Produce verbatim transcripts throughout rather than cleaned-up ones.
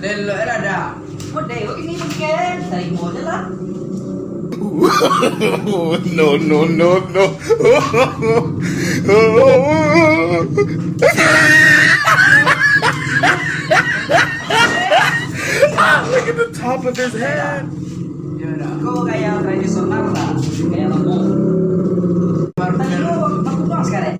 Lelok lah dah. Kau dewek ni mungkin. Tarimo je lah. No, no, no, no. Look at the top of his head. Kau gaya tradisional lah. Gaya lamo. Tadi lu baku doang sekarang.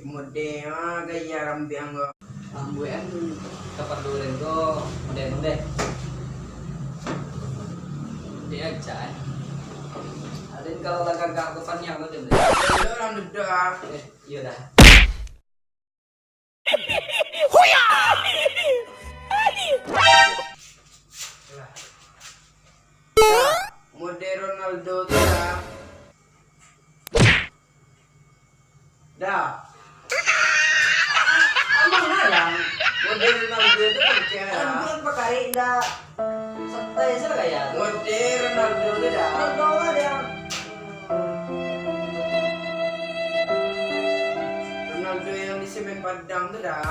Mode ah gaya rambiang ko. Rambuik kan kaparlu den ko, mode-mode. Mode aja eh. Aden kalau lah gagah ko paniang ko den. Ada orang duduk ah. Eh, iyo dah. Mode Ronaldo tu dah. Dah. Abang lah yang mode Ronaldo tu pakai lah. Abang pakai dah. Santai saja gaya. Mode Ronaldo tu dah. Ronaldo lah dia. Ronaldo yang di Semen Padang tu dah.